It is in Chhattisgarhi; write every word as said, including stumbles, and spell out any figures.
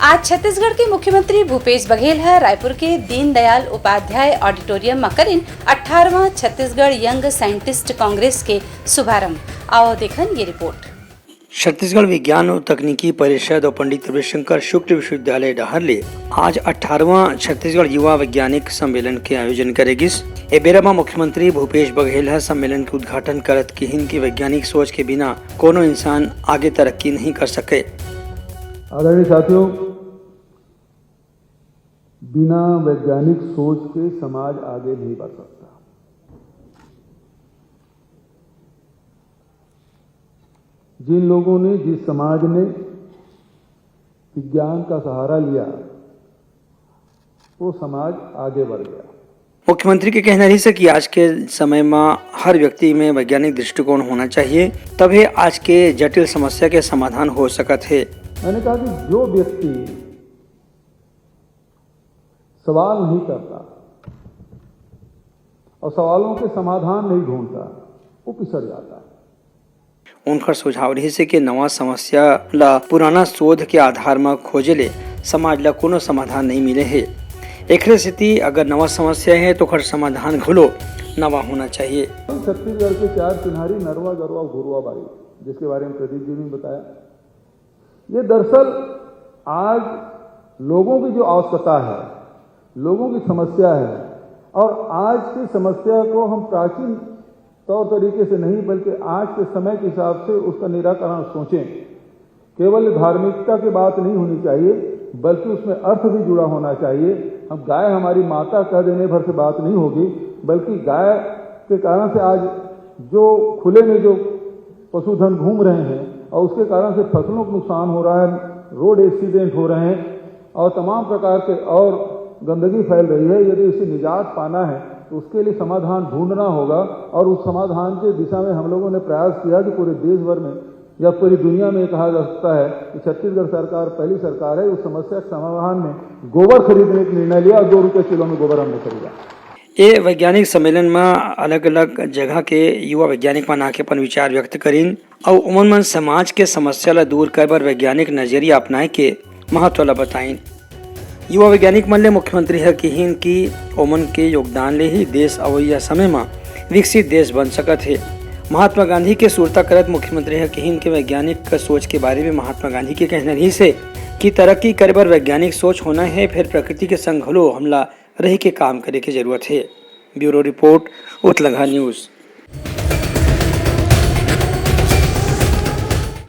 आज छत्तीसगढ़ के मुख्यमंत्री भूपेश बघेल ह रायपुर के दीनदयाल उपाध्याय ऑडिटोरियम म करिन अठारहवाँ छत्तीसगढ़ यंग साइंटिस्ट कांग्रेस के शुभारंभ। आओ देखन ये रिपोर्ट। छत्तीसगढ़ विज्ञान और तकनीकी परिषद और पंडित रविशंकर शुक्ल विश्वविद्यालय डहार ले आज अठारहवाँ छत्तीसगढ़ युवा वैज्ञानिक सम्मेलन के आयोजन करे गिस। ए बेरा म मुख्यमंत्री भूपेश बघेल ह सम्मेलन के उद्घाटन करत किहिन कि वैज्ञानिक सोच के बिना कोनो इंसान आगे तरक्की नहीं कर सके। आदरणीय साथियों, बिना वैज्ञानिक सोच के समाज आगे नहीं बढ़ सकता। जिन लोगों ने, जिस समाज ने विज्ञान का सहारा लिया, वो समाज आगे बढ़ गया। मुख्यमंत्री के कहना रहिस हे कि आज के समय म हर व्यक्ति में वैज्ञानिक दृष्टिकोण होना चाहिए, तभे आज के जटिल समस्या के समाधान हो सकत हे। मैंने कहा कि जो व्यक्ति सवाल नहीं करता और सवालों के समाधान नहीं ढूंढता, वो पिछड़ जाता है। उनकर सुझाव रहिस हे कि नवा समस्या ला पुराना शोध के आधार म खोजे ले समाज ला कोनो समाधान नइ मिले हे। एखरे सेती अगर नवा समस्या हे, तो ओखर समाधान घलो नवा होना चाहिए। छत्तीसगढ़ के चार चिन्हारी नरवा, गरवा, घुरवा बाड़ी, जिसके बारे में प्रदीप जी ने बताया, ये दरअसल आज लोगों की जो आवश्यकता है, लोगों की समस्या है, और आज की समस्या को हम प्राचीन तौर तरीके से नहीं, बल्कि आज के समय के हिसाब से उसका निराकरण सोचें। केवल धार्मिकता की बात नहीं होनी चाहिए, बल्कि उसमें अर्थ भी जुड़ा होना चाहिए। हम गाय हमारी माता कह देने भर से बात नहीं होगी, बल्कि गाय के कारण से आज जो खुले में जो पशुधन घूम रहे हैं और उसके कारण से फसलों को नुकसान हो रहा है, रोड एक्सीडेंट हो रहे हैं और तमाम प्रकार के और गंदगी फैल रही है, यदि इसे निजात पाना है तो उसके लिए समाधान ढूंढना होगा। और उस समाधान के दिशा में हम लोगों ने प्रयास किया कि पूरे देश भर में या पूरी दुनिया में ये कहा जा सकता है कि छत्तीसगढ़ सरकार पहली सरकार है उस समस्या के समाधान में गोबर खरीदने का निर्णय लिया और दो रुपये किलो में गोबर हमने खरीदा। ए वैज्ञानिक सम्मेलन म अलग-अलग जगह के युवा वैज्ञानिक मन आके अपन विचार व्यक्त करिन अउ ओमन मन समाज के समस्या ल दूर करे बर वैज्ञानिक नजरिया अपनाए के महत्व ल बताइन। युवा वैज्ञानिक मन ले मुख्यमंत्री ह किहिन कि ओमन के योगदान ले ही देश अवइया समय म विकसित देश बन सकत हे। महात्मा गांधी के सुरता करत मुख्यमंत्री ह किहिन कि वैज्ञानिक सोच के बारे में महात्मा गांधी के कहना रहिस हे कि तरक्की करे बर वैज्ञानिक सोच होना हे, फेर प्रकृति के संग घलो हमला रहि के काम करे के जरूरत हे। ब्यूरो रिपोर्ट, उतलंघा न्यूज।